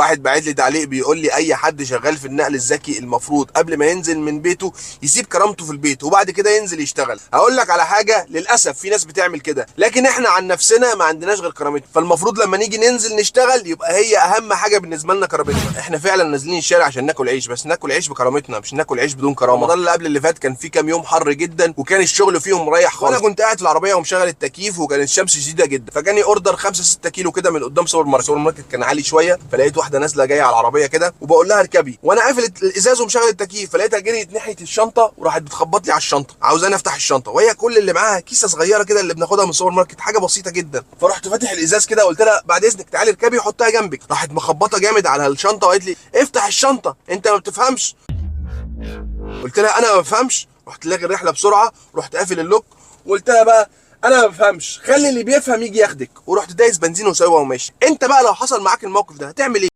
واحد باعت لي تعليق بيقول لي اي حد شغال في النقل الذكي المفروض قبل ما ينزل من بيته يسيب كرامته في البيت وبعد كده ينزل يشتغل. هقول لك على حاجه، للاسف في ناس بتعمل كده، لكن احنا عن نفسنا ما عندناش غير كرامتنا، فالمفروض لما نيجي ننزل نشتغل يبقى هي اهم حاجة بالنسبة لنا كرامتنا. احنا فعلا نازلين الشارع عشان ناكل عيش، بس ناكل عيش بكرامتنا مش ناكل عيش بدون كرامة. رمضان اللي قبل اللي فات كان في كام يوم حر جدا وكان الشغل فيهم مريح خالص، وانا كنت قاعد في العربية ومشغل التكييف وكانت الشمس شديدة جدا، فجاني order 5 6 كيلو كده من قدام سوبر ماركت. سوبر ماركت كان عالي شويه، فلقيت واحدة نازله جاية على العربية كده وبقول لها اركبي، وانا قافل الازاز ومشغل التكييف، فلقيتها جريت ناحية الشنطة وراحت بتخبط لي على الشنطة عاوزاني افتح الشنطة، وهي كل اللي معاها كيسه صغيرة كده اللي بناخدها من السوبر ماركت، حاجة بسيطة جدا. فرحت فاتح الازاز كده وقلت لها بعد اذنك تعالي اركبي وحطها جنبك. راحت مخبطه جامد على الشنطة وقالت لي افتح الشنطة انت ما بتفهمش. قلت لها انا ما بفهمش، رحت لاغي الرحلة بسرعة، رحت قافل ال lock وقلت لها بقى انا ما بفهمش، خلي اللي بيفهم يجي ياخدك، ورحت دايس بنزين وسايبها وماشي. انت بقى لو حصل معاك الموقف ده هتعمل ايه؟